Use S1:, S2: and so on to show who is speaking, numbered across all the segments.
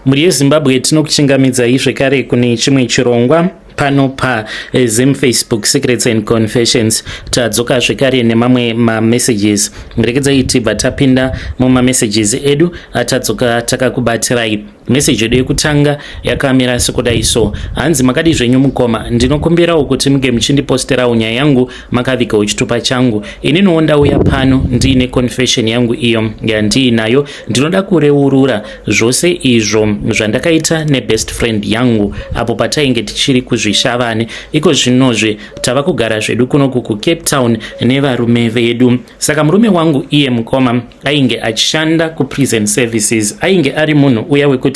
S1: Mhuri yeZimbabwe, tinokuchingamidzai zvekare kune chimwe chirongwa pano paZim Facebook Secrets and Confessions. Tadzoka zvekare nemamwe mamessages. Rekedzai tibva tapinda mumamessages edu atadzoka takakubatirai. Meseji yedu yekutanga yakamira sekudai so: hanzi, "Makadi zvenyu mukoma? Ndinokumbirawo kuti muge muchindiposterawo nyaya yangu makavigawo chitupa changu. Ininiwo ndauya pano ndiine confession yangu iyo yandiinayo. Ndinoda kureurura zvose izvo zvandakaita nebest friend yangu apo patainge tichiri kuZvishavane. Iko zvinozve tava kugara zvedu kunoku kuCape Town nevarume vedu. Saka murume wangu iye, mukoma, ainge achishanda kuprison services. Ainge ari munhu uya wekuti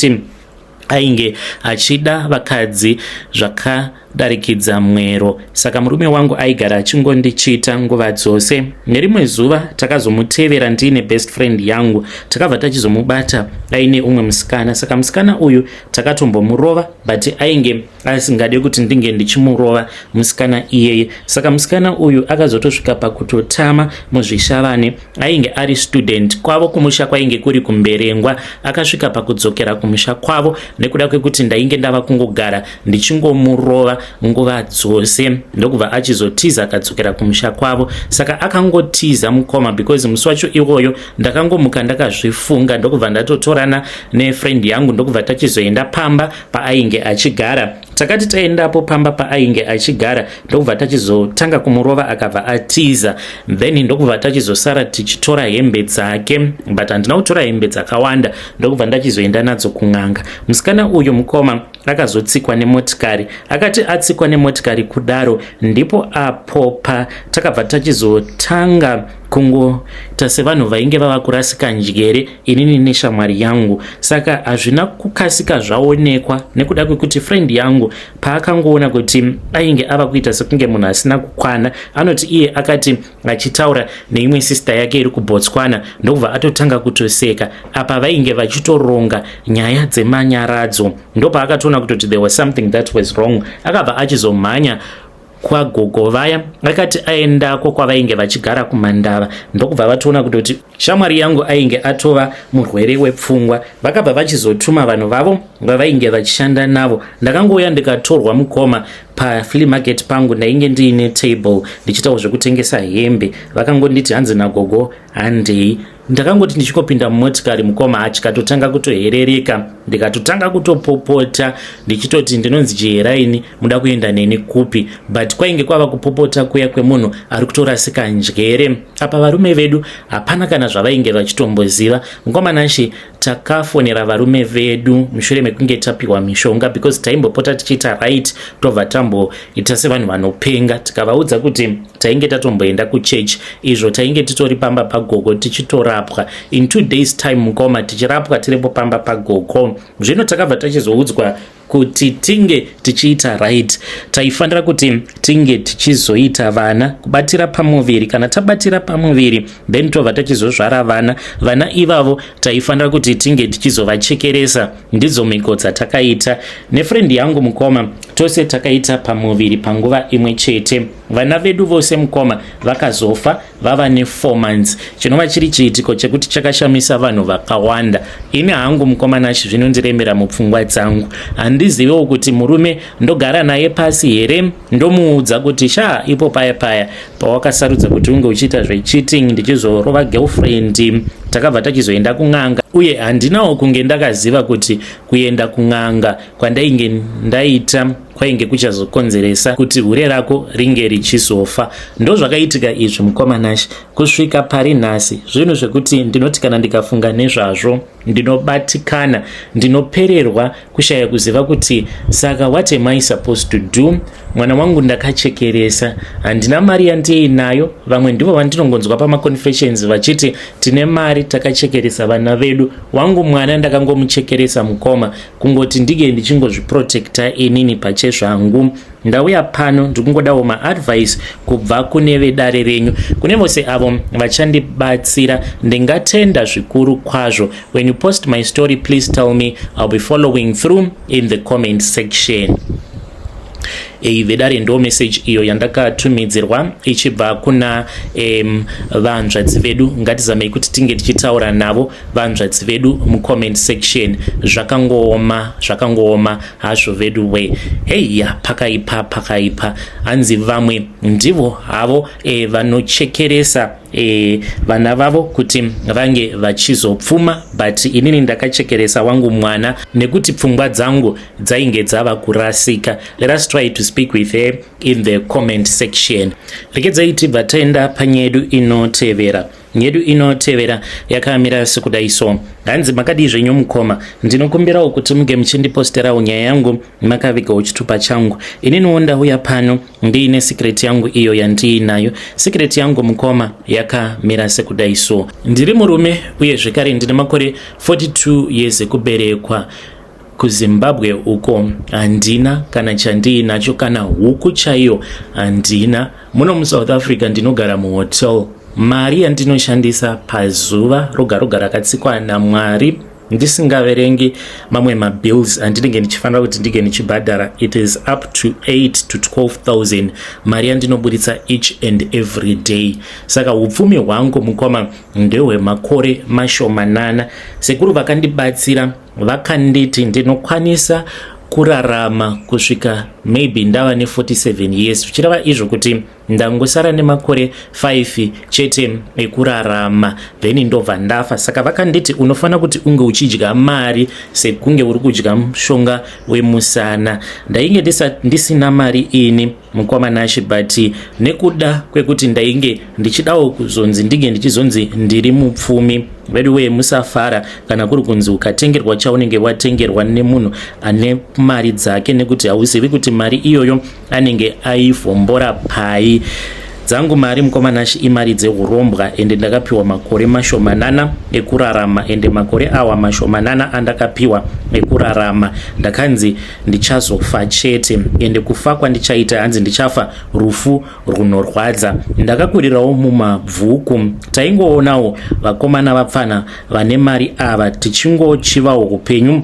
S1: ainge achida vakadzi zvakadarikidza mwero. Saka murume wangu aigara achingondichita nguva dzose. Nerimwe zuva takazomutevera ndiine best friend yangu, takabva tachizomubata aine umwe musikana. Saka musikana uyu takatombomurova, but ainge asingade kuti ndinge ndichimurova musikana iyeye. Saka musikana uyu akazotosvika pakutotama muZvishavane. Ainge ari student. Kwavo kumusha kwainge kuri kuMberengwa. Akasvika pakudzokera kumusha kwavo nekuda kwekuti ndainge ndava kungogara ndichingomurova nguva dzose, ndokubva achizotiza akadzokera kumusha kwavo. Saka akangotiza, mukoma, because musi wacho iwoyo ndakangomuka ndakazvifunga, ndokubva ndatotorana nefriend yangu, ndokubva tachizoenda pamba paainge achigara. Takati taendapo pamba paainge achigara, ndokubva tachizotanga kumurova, akabva atiza. Then ndokubva tachizosara tichitora hembe dzake, but handina kutora hembe dzakawanda, ndokubva ndachizoenda nadzo kun'anga. Musikana uyu, mukoma, akazotsikwa nemotikari. Akati atsikwa nemotikari kudaro, ndipo apo patakabva tachizotanga kungoita sevanhu vainge vava kurasika njere, inini neshamwari yangu. Saka hazvina kukasika zvaonekwa nekuda kwekuti friend yangu paakangoona kuti ainge ava kuita sekunge munhu asina kukwana, anoti iye akati achitaura neimwe sister yake iri kuBotswana, ndokubva atotanga kutoseka. Apa vainge vachitoronga nyaya dzemanyaradzo. Ndopaakatoona kutoti there was something that was wrong. Akabva achizomhanya kwagogo vaya. Akati aendako kwavainge vachigara kuMandava, ndokubva vatoona kutoti shamwari yangu ainge atova murwere wepfungwa. Vakabva vachizotuma vanhu vavo vavainge vachishanda navo. Ndakangouya ndikatorwa, mukoma, paflea market pangu. Ndainge ndiine table ndichiitawo zvekutengesa hembe. Vakangonditi, hanzi nagogo, 'Handei.' Ndakangoti ndichingopinda mumotikari, mukoma, achikatotanga kutoherereka, ndikatotanga kutopopota ndichitoti, 'Ndinonzi Chiheraini, muda kuenda neni kupi?' But kwainge kwava kupopota kuya kwemunhu ari kutorasika njere. Apa varume vedu hapana kana zvavainge vachitomboziva. Mukoma Nashe, takafonera varume vedu mushure mekunge tapiwa mishonga, because taimbopota tichiita right, tobva tamboita sevanhu vanopenga. Tikavaudza kuti tainge tatomboenda kuchechi, izvo tainge titori pamba pagogo tichitorapwa. In 2 days time, mukoma, tichirapwa tiripo pamba pagogo. Zvino takabva tachizoudzwa kuti tinge tichiita right, taifanira kuti tinge tichizoita vana, kubatira pamuviri. Kana tabatira pamuviri, then tobva tachizozvara vana. Vana ivavo taifanira kuti tinge tichizovachekeresa. Ndidzo mhiko dzatakaita nefriend yangu, mukoma. Tose takaita pamuviri panguva imwe chete. Vana vedu vose, mukoma, vakazofa vava ne4 months, chinova chiri chiitiko chekuti chakashamisa vanhu vakawanda. Ini hangu, mukoma Nashi, zvinondiremera mupfungwa dzangu. Handizivewo kuti murume ndogara naye pasi here, ndomuudza kuti, 'Sha, ipo paya paya pawakasarudza kuti unge uchiita zvecheating, ndichizorova girlfriend, takabva tachizoenda kun'anga, uye handinawo kunge ndakaziva kuti kuenda kun'anga kwandainge ndaita kwainge kuchazokonzeresa kuti hure rako ringe richizofa.' Ndozvakaitika izvi, mukoma Nashi. Kusvika pari nhasi, zvinhu zvekuti ndinoti kana ndikafunga nezvazvo, ndinobatikana, ndinopererwa, kushaya kuziva kuti saka what am I supposed to do? Mwana wangu ndakachekeresa, handina mari yandiinayo. Vamwe ndivo vandinongonzwa pamaconfessions vachiti tine mari, takachekeresa vana vedu. Wangu mwana ndakangomuchekeresa, mukoma, kungoti ndinge ndichingozviprotecta inini pachezvangu. Ndauya pano ndikungodawo maadvice kubva kune vedare renyu. Kune vose avo vachandibatsira, ndingatenda zvikuru kwazvo. When you post my story, please tell me. I'll be following through in the comment section." Vedare, ndo message iyo yandakatumidzirwa ichibva kuna vanzvadzi vedu. Ngatizamei kuti tinge tichitaura navo vanzvadzi vedu mucomment section. Zvakangooma, zvakangooma hazvo vedu we. Heya, pakaipa, pakaipa. Hanzi vamwe ndivo havo vanochekeresa vana vavo kuti vange vachizopfuma, but inini ndakachekeresa wangu mwana nekuti pfungwa dzangu dzainge dzava kurasika. Let us try to speak with her in the comment section. Regedzai tibva taenda panyedu inotevera. Nyedu inotevera yakamira sekudai so. Hanzi, "Makadii zvenyu mukoma? Ndinokumbirawo kuti muge muchindiposterawo nyaya yangu makavigawo chitupa changu. Ininiwo ndauya pano ndiine secret yangu iyo yandiinayo. Secret yangu mukoma yakamira sekudai so. Ndiri murume uye zvekare ndine makore 42 years ekuberekwa. KuZimbabwe uko handina kana chandiinacho, kana huku chaiyo handina. Muno muSouth Africa ndinogara muhotel. Mari yandinoshandisa pazuva roga roga rakatsikwa naMwari, ndisingaverengi mamwe mabills andinenge ndichifanira kuti ndinge ndichibhadhara, it is up to 8 to 12,000, mari yandinoburitsa each and every day. Saka upfumi hwangu mukoma ndehwemakore mashomanana. Sekuru vakandibatsira vakanditi ndinokwanisa kurarama kusvika maybe ndava ne47 years, zvichireva izvo kuti ndangosara nemakore 5 chete ekurarama, then ndobva ndafa. Saka vakanditi unofanira kuti unge uchidya mari sekunge uri kudya mushonga wemusana. Ndainge ndisina mari ini mukoma Nashe, but nekuda kwekuti ndainge ndichidawo kuzonzi ndinge ndichizonzi ndiri mupfumi. Vedu wee, musafara kana kuri kunzi ukatengerwa chaunenge watengerwa nemunhu ane mari dzake, nekuti hauzivi kuti mari iyoyo anenge aivhombora pai. Dzangu mari mukoma Nashe imari dzeurombwa, ende ndakapiwa makore mashomanana ekurarama, ende makore awa mashomanana andakapiwa ekurarama ndakanzi ndichazofa chete, ende kufa kwandichaita hanzi ndichafa rufu runorwadza. Ndakakurirawo mumabvuku, taingoonawo vakomana vapfana vane mari ava, tichingochivawo upenyu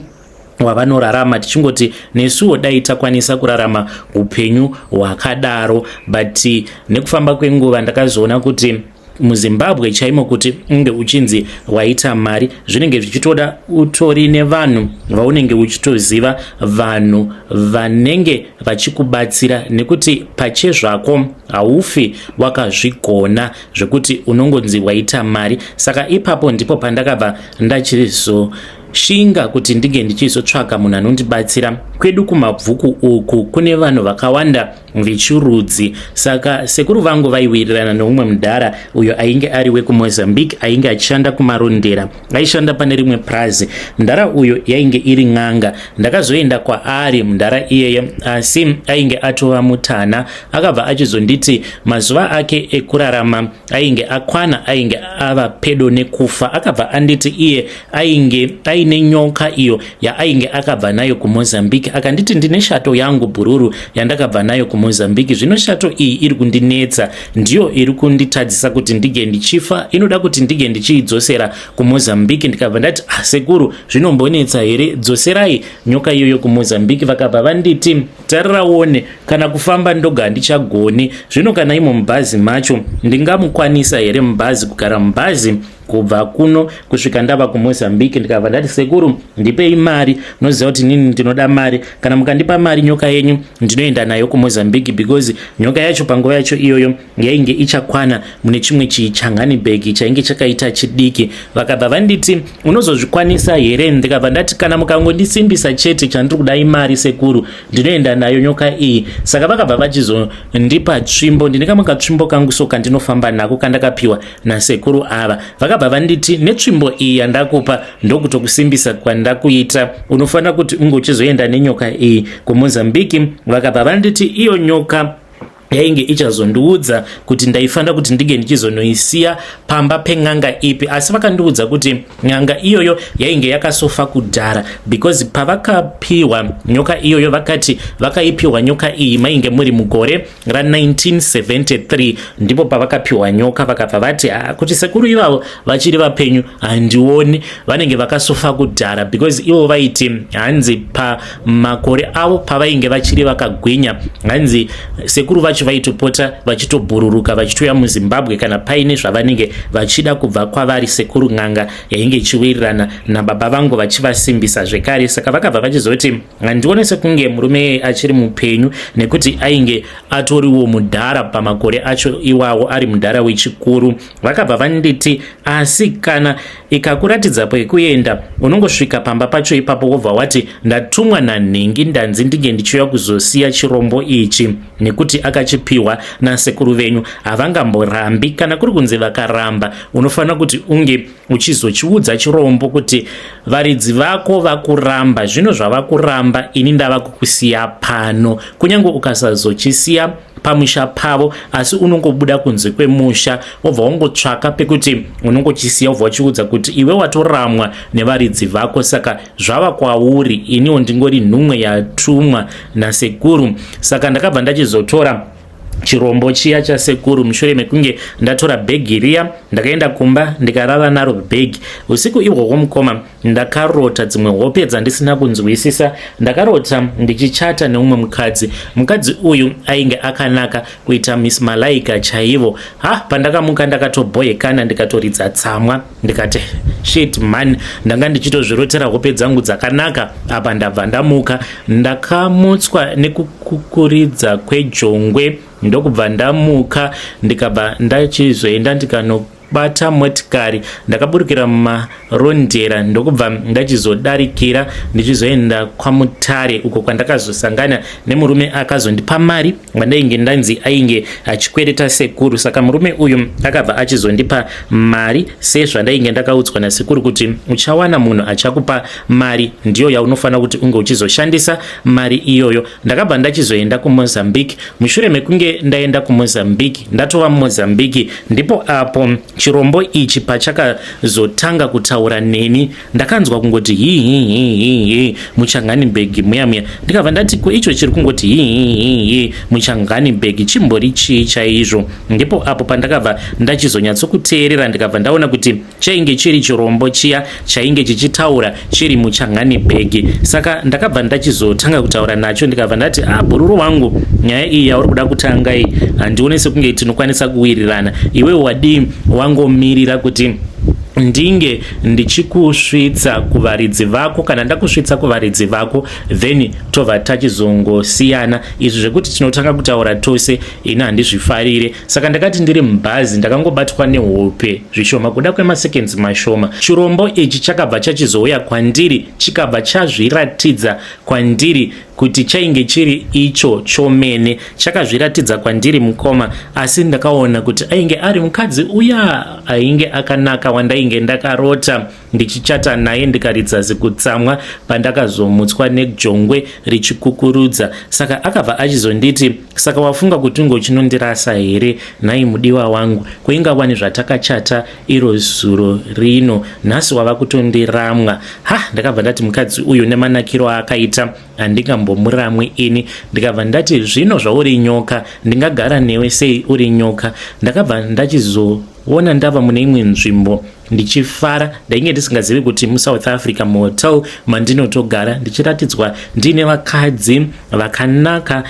S1: hwavanorarama, tichingoti nesuwo dai takwanisa kurarama upenyu hwakadaro. But nekufamba kwenguva ndakazoona kuti muZimbabwe chaimo kuti unge uchinzi waita mari zvinenge zvichitoda utori nevanhu vaunenge uchitoziva, vanhu vanenge vachikubatsira, nekuti pachezvako haufi wakazvigona zvekuti unongonzi waita mari. Saka ipapo ndipo pandakabva ndachizoshinga kuti ndinge ndichizotsvaka munhu anondibatsira. Kwedu kumabvuku uku kune vanhu vakawanda vechirudzi, saka sekuru vangu vaiwirirana neumwe mudhara uyo ainge ari wekuMozambique, ainge achishanda kuMarondera, aishanda pane rimwe prazi. Mudhara uyo yainge iri n'anga. Ndakazoenda kwaari mudhara iyeye, asi ainge atova mutana. Akabva achizonditi mazuva ake ekurarama ainge akwana, ainge ava pedo nekufa. Akabva anditi iye ainge aine nyoka iyo yaainge akabva nayo kuMozambique. Akanditi, 'Ndine shato yangu bhururu yandakabva nayo kuMozambique. Zvino shato iyi iri kundinetsa, ndiyo iri kunditadzisa kuti ndige ndichifa. Inoda kuti ndige ndichiidzosera kuMozambique.' Ndikabva ndati, 'Ah, sekuru, zvinombonetsa here? Dzoserai nyoka iyoyo kuMozambique.' Vakabva vanditi, 'Tariraone, kana kufamba ndoga handichagoni. Zvino kana imo mubhazi macho ndingamukwanisa here mubhazi, kugara mubhazi kubva kuno kusvika ndava kuMozambique?' Ndikabva ndati, 'Sekuru, ndipei mari. Unoziva kuti nini ndinoda mari. Kana mukandipa mari, nyoka yenyu ndinoenda nayo kuMozambique,' because nyoka yacho panguva yacho iyoyo yainge ichakwana mune chimwe chichangani bhegi chainge chakaita chidiki. Vakabva vanditi, 'Unozozvikwanisa here?' Ndikabva ndati, 'Kana mukangondisimbisa chete, chandiri kuda imari sekuru, ndinoenda nayo nyoka iyi.' Saka vakabva vachizondipa tsvimbo. Ndine kamwe katsvimbo kangu so kandinofamba nako kandakapiwa nasekuru ava. Vakabva vanditi, 'Netsvimbo iyi yandakupa ndokutokusimbisa kwandakuita. Unofanira kuti unge uchizoenda nenyoka iyi kuMozambiki.' Vakabva vanditi iyo nyoka Yainge ichazondiudza kuti ndaifanira kuti ndinge ndichizonoisiya pamba pen'anga ipi, asi vakandiudza kuti n'anga iyoyo yainge yakasofa kudhara, because pavakapiwa nyoka iyoyo, vakati vakaipiwa nyoka iyi mainge muri mugore ra1973, ndipo pavakapiwa nyoka. Vakabva vati, ah, kuti sekuru ivavo vachiri vapenyu handioni, vanenge vakasofa kudhara, because ivo vaiti hanzi pamakore avo pavainge vachiri vakagwinya, hanzi sekuru vacho vaitopota vachitobhururuka vachitouya muZimbabwe kana paine zvavanenge vachida kubva kwavari. Sekuru n'anga yainge ichiwirirana nababa vangu vachivasimbisa zvekare. Saka vakabva vachizoti handione sekunge murume achiri mupenyu, nekuti ainge atoriwo mudhara pamakore acho iwawo, ari mudhara wechikuru. Vakabva vanditi, asi kana ikakuratidza pekuenda, unongosvika pamba pacho ipapo, wobva wati ndatumwa nanhingi, ndanzi ndinge ndichiuya kuzosiya chirombo ichi nekuti akachipiwa nasekuru venyu. Havangamborambi. Kana kuri kunzi vakaramba, unofanira kuti unge uchizochiudza chirombo kuti varidzi vako vakuramba, zvino zvavakuramba, ini ndava kukusiya pano. Kunyange ukasazochisiya pamusha pavo, asi unongobuda kunze kwemusha, wobva wangotsvaka pekuti unongochisiya, wobva wachiudza kuti iwe watoramwa nevaridzi vako, saka zvava kwauri, iniwo ndingori nhumwe yatumwa nasekuru. Saka ndakabva ndachizotora chirombo chiya chasekuru. Mushure mekunge ndatora bhegi riya, ndakaenda kumba, ndikarara naro bhegi usiku ihwohwo. Mukoma, ndakarota dzimwe hope dzandisina kunzwisisa. Ndakarota ndichichata neumwe mukadzi. Mukadzi uyu ainge akanaka kuita Miss Malaika chaivo. Ha, pandakamuka ndakatobhoyekana, ndikatoridza tsamwa, ndikati, "Shit man, ndanga ndichitozvirotera hope dzangu dzakanaka, apa ndabva ndamuka." Ndakamutswa nekukukuridza kwejongwe, ndokubva ndamuka, ndikabva ndachizoenda ndikanobata motikari. Ndakaburukira muMarondera, ndokubva ndachizodarikira ndichizoenda kwaMutare, uko kwandakazosangana nemurume akazondipa mari wandainge ndanzi ainge achikwereta sekuru. Saka murume uyu akabva achizondipa mari sezvandainge ndakaudzwa nasekuru kuti uchawana munhu achakupa mari, ndiyo yaunofanira kuti unge uchizoshandisa mari iyoyo. Ndakabva ndachizoenda kuMozambique. Mushure mekunge ndaenda kuMozambique, ndatova muMozambique, ndipo apo chirombo ichi pachakazotanga kutaura neni. Ndakanzwa kungoti hihihihi muchangani bhegi muya muya. Ndikabva ndati, ko icho chiri kungoti hihihihi muchangani bhegi chimbori chii chaizvo? Ndipo apo pandakabva ndachizonyatsokuteerera, ndikabva ndaona kuti chainge chiri chirombo chiya chainge chichitaura chiri muchangani bhegi. Saka ndakabva ndachizotanga kutaura nacho, ndikabva ndati, ah, bhururu wangu, nyaya iyi yauri kuda kutanga iyi handione sekunge tinokwanisa kuwirirana. Iwe wadii wangomirira kuti ndinge ndichikusvitsa kuvaridzi vako? Kana ndakusvitsa kuvaridzi vako, then tobva tachizongosiyana. Izvi zvekuti tinotanga kutaura tose, ini handizvifarire. Saka ndakati ndiri mubhazi, ndakangobatwa nehope zvishoma, kuda kwemaseconds mashoma, chirombo ichi chakabva chachizouya kwandiri, chikabva chazviratidza kwandiri kuti chainge chiri icho chomene. Chakazviratidza kwandiri, mukoma, asi ndakaona kuti ainge ari mukadzi uya ainge akanaka wandainge ndakarota ndichichata naye. Ndikaridza zikutsamwa pandakazomutswa nejongwe richikukurudza. Saka akabva achizonditi, "Saka wafunga kuti unge uchinondirasa here nhai mudiwa wangu? Kuingawani zvatakachata iro zuro rino, nhasi wava kutondiramwa?" Ha, ndakabva ndati mukadzi uyu nemanakiro aakaita handingambomuramwi ini. Ndikabva ndati, "Zvino zvauri nyoka, ndingagara newe sei uri nyoka?" Ndakabva ndachizoona ndava mune imwe nzvimbo ndichifara. Ndainge ndisingazivi kuti muSouth Africa, muhotel mandinotogara, ndichiratidzwa ndiine vakadzi vakanaka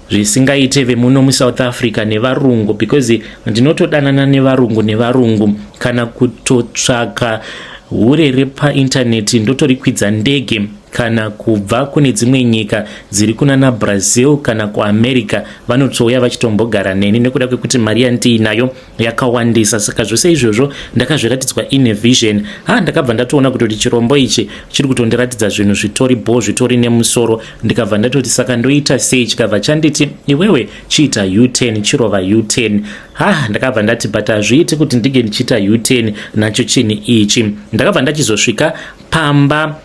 S1: zvisingaite vemuno muSouth Africa nevarungu, because ndinotodanana nevarungu nevarungu. Kana kutotsvaka hure repaintaneti, ndotorikwidza ndege kana kubva kune dzimwe nyika dziri kunana Brazil kana kuAmerica, vanotouya vachitombogara neni nekuda kwekuti mari yandiinayo yakawandisa. Saka zvose izvozvo ndakazviratidzwa in a vision. Ha, ndakabva ndatoona kutoti chirombo ichi chiri kutondiratidza zvinhu zvitori bho, zvitori nemusoro. Ndikabva ndatoti, "Saka ndoita sei?" Chikabva chanditi, "Iwewe chiita U10, chirova U10." Ha, ndakabva ndati, "But hazviiti kuti ndinge ndichiita U10 nacho chinhu ichi." Ndakabva ndachizosvika pamba.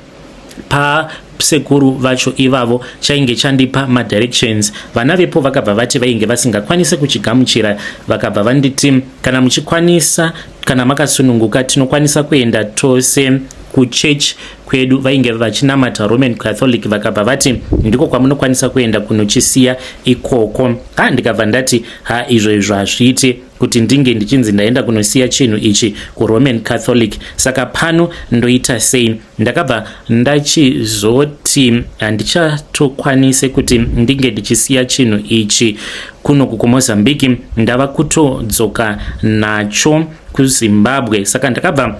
S1: Pasekuru vacho ivavo chainge chandipa madirections. Vana vepo vakabva vati vainge vasingakwanise kuchigamuchira. Vakabva vanditi, "Kana muchikwanisa, kana makasununguka, tinokwanisa kuenda tose kuchurch kwedu." Vainge vachinamata Roman Catholic. Vakabva vati ndiko kwamunokwanisa kuenda kunochisiya ikoko. Ha, ndikabva ndati, "Ha, izvo izvo hazviiti kuti ndinge ndichinzi ndaenda kunosiya chinhu ichi kuRoman Catholic. Saka pano ndoita sei?" Ndakabva ndachizoti handichatokwanise kuti ndinge ndichisiya chinhu ichi kunoku kuMozambique, ndava kutodzoka nacho kuZimbabwe. Saka ndakabva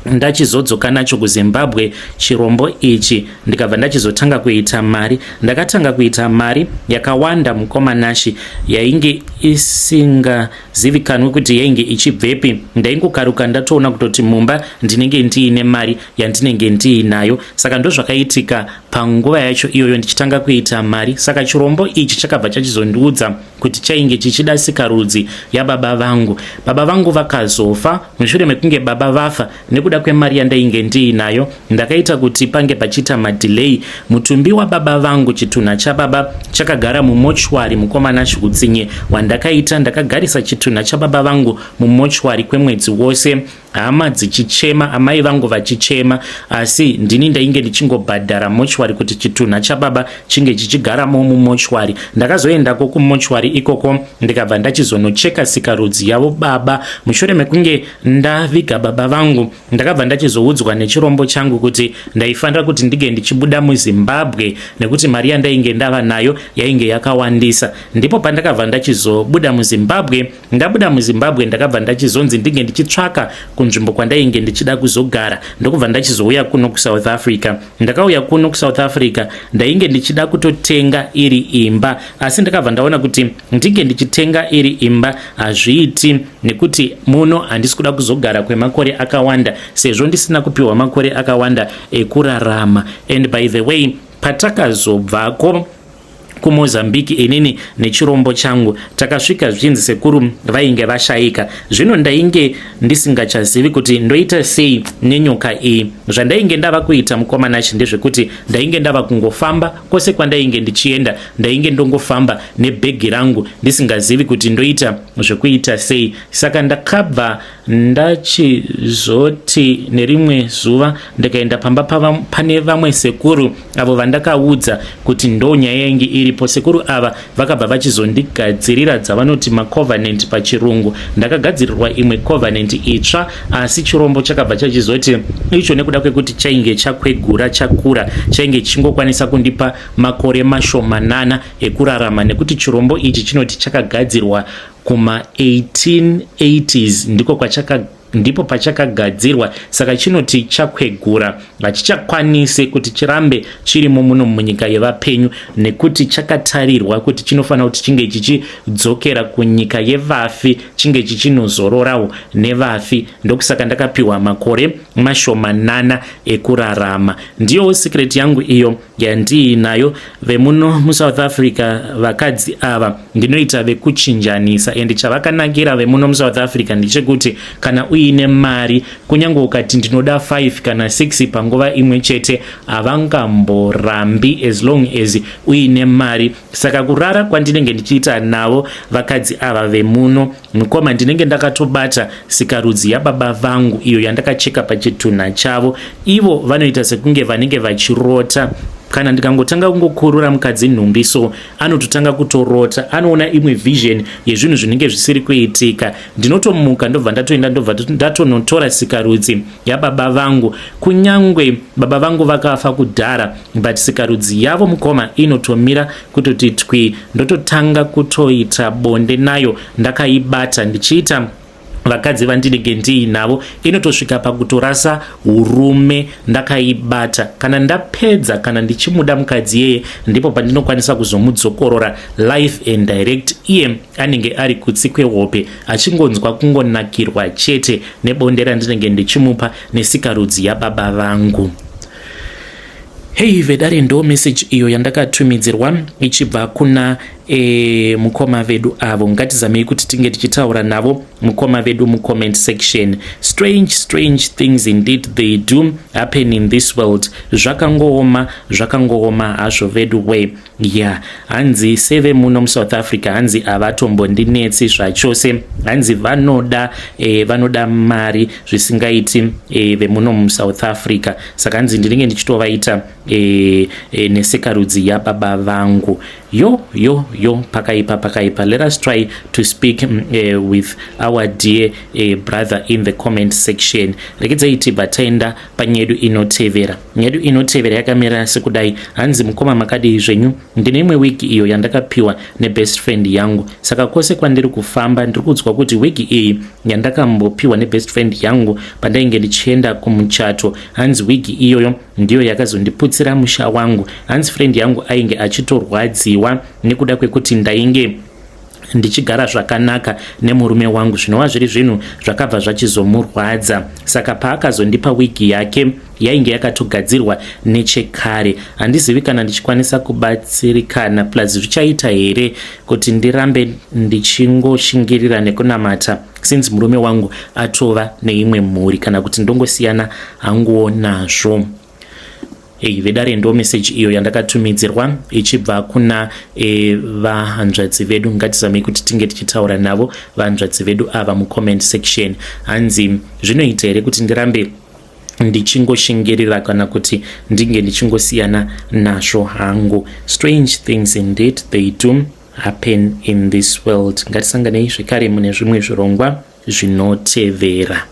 S1: ndachizodzoka nacho kuZimbabwe chirombo ichi, ndikabva ndachizotanga kuita mari. Ndakatanga kuita mari yakawanda, mukoma Nashi, yainge isingazivikanwi kuti yainge ichibvepi. Ndaingokaruka ndatoona kutoti mumba ndinenge ndiine mari yandinenge ndiinayo. Saka ndozvakaitika panguva yacho iyoyo ndichitanga kuita mari. Saka chirombo ichi chakabva chachizondiudza kuti chainge chichida sikarudzi yababa vangu. Baba vangu vakazofa. Mushure mekunge baba vafa, nekuda kwemari yandainge ndiinayo, ndakaita kuti pange pachiita madelay. Mutumbi wababa vangu, chitunha chababa chakagara mumochwari. Mukoma Nashi, utsinye hwandakaita, ndakagarisa chitunha chababa vangu mumochwari kwemwedzi wose, hama dzichichema, amai vangu vachichema, asi ndini ndainge ndichingobhadhara mochwari kuti chitunha chababa chinge chichigaramo mumochwari. Ndakazoendako kumochwari ikoko, ndikabva ndachizonocheka sikarudzi yavo baba. Mushure mekunge ndaviga baba vangu, ndakabva ndachizoudzwa nechirombo changu kuti ndaifanira kuti ndinge ndichibuda muZimbabwe nekuti mari yandainge ndava nayo yainge yakawandisa. Ndipo pandakabva ndachizobuda muZimbabwe. Ndabuda muZimbabwe, ndakabva ndachizonzi ndinge ndichitsvaka kunzvimbo kwandainge ndichida kuzogara, ndokubva ndachizouya kuno kuSouth Africa. Ndakauya kuno kuSouth Africa, ndainge ndichida kutotenga iri imba, asi ndakabva ndaona kuti ndinge ndichitenga iri imba hazviiti nekuti muno handisi kuda kuzogara kwemakore akawanda, sezvo ndisina kupiwa makore akawanda ekurarama. And by the way, patakazobvako kuMozambique, inini nechirombo changu, takasvika zvichinzi sekuru vainge vashayika. Zvino ndainge ndisingachazivi kuti ndoita sei nenyoka iyi. Zvandainge ndava kuita, mukoma Nashi, ndezvekuti ndainge ndava kungofamba kwose kwandainge ndichienda, ndainge ndongofamba nebhegi rangu ndisingazivi kuti ndoita zvekuita sei. Saka ndakabva ndachizoti nerimwe zuva ndikaenda pamba pane vamwe sekuru avo vandakaudza kuti ndo nyaya yainge iripo. Sekuru ava vakabva vachizondigadzirira dzavanoti macovenant pachirungu. Ndakagadzirirwa imwe covenant itsva, asi chirombo chakabva chachizoti icho nekuda kwekuti chainge chakwegura, chakura, chainge chingokwanisa kundipa makore mashomanana ekurarama, nekuti chirombo ichi chinoti chakagadzirwa kuma1880s, ndiko kwachaka ndipo pachakagadzirwa. Saka chinoti chakwegura, hachichakwanisi kuti chirambe chirimo muno munyika yevapenyu, nekuti chakatarirwa kuti chinofanira kuti chinge chichidzokera kunyika yevafi, chinge chichinozororawo nevafi. Ndokusaka ndakapiwa makore mashomanana ekurarama. Ndiyowo secret yangu iyo yandiinayo. Vemuno muSouth Africa, vakadzi ava ndinoita vekuchinjanisa, and chavakanakira vemuno muSouth Africa ndechekuti kana uine mari, kunyange ukati ndinoda 5 kana 6 panguva imwe chete, havangamborambi as long as uine mari. Saka kurara kwandinenge ndichiita navo vakadzi ava vemuno, mukoma, ndinenge ndakatobata sikarudzi yababa vangu iyo yandakacheka pachitunha chavo. Ivo vanoita sekunge vanenge vachirota. Kana ndikangotanga kungokurura mukadzi nhumbi so, anototanga kutorota, anoona imwe vision yezvinhu zvinenge zvisiri kuitika. Ndinotomuka, ndobva ndatoenda, ndobva ndatonotora sikarudzi yababa vangu. Kunyangwe baba vangu vakafa kudhara, but sikarudzi yavo, mukoma, inotomira kutoti twi. Ndototanga kutoita bonde nayo ndakaibata, ndichiita vakadzi vandinenge ndiinavo. Inotosvika pakutorasa urume ndakaibata. Kana ndapedza, kana ndichimuda mukadzi yeye, ndipo pandinokwanisa kuzomudzokorora live and direct. Iye anenge ari kutsi kwehope achingonzwa kungonakirwa chete nebonde randinenge ndichimupa nesikarudzi yababa vangu. Hei vedare, ndo message iyo yandakatumidzirwa ichibva kuna Mukoma vedu avo, ngatizamei kuti tinge tichitaura navo mukoma vedu mucomment section. Strange, strange things indeed, they do happen in this world. Zvakangooma, zvakangooma hazvo vedu way. Ya, hanzi seve muno muSouth Africa, hanzi havatombondinetsi zvachose. Hanzi vanoda mari zvisingaiti vemuno muSouth Africa. Saka hanzi ndinenge ndichitovaita nesekarudzi yababa vangu. Yo, yo, yo, pakaipa, pakaipa. Let us try to speak with our dear brother in the comment section. Rekedzai tibva taenda panyedu inotevera. Nyedu inotevera yakamira sekudai. Hanzi, "Mukoma, makadii zvenyu? Ndine imwe wigi iyo yandakapiwa nebest friend yangu. Saka kwose kwandiri kufamba ndiri kuudzwa kuti wigi iyi yandakambopiwa nebest friend yangu pandainge ndichienda kumuchato, hanzi wigi iyoyo ndiyo yakazondiputsira musha wangu. Hanzi friend yangu ainge achitorwadziwa nekuda kwekuti ndainge ndichigara zvakanaka nemurume wangu, zvinova zviri zvinhu zvakabva zvachizomurwadza. Saka paakazondipa wigi yake, yainge yakatogadzirwa nechekare. Handizivi kana ndichikwanisa kubatsirikana. Plus zvichaita here kuti ndirambe ndichingoshingirira nekunamata since murume wangu atova neimwe mhuri, kana kuti ndongosiyana hanguwo nazvo?" Ei, vedare, ndo meseji iyo yandakatumidzirwa ichibva kuna vahanzvadzi vedu. Ngatizamei kuti tinge tichitaura navo vahanzvadzi vedu ava mucomment section. Hanzi zvinoita here kuti ndirambe ndichingoshingirira, kana kuti ndinge ndichingosiyana nazvo hangu? Strange things indeed, they do happen in this world. Ngatisanganei zvekare mune zvimwe zvirongwa zvinotevera.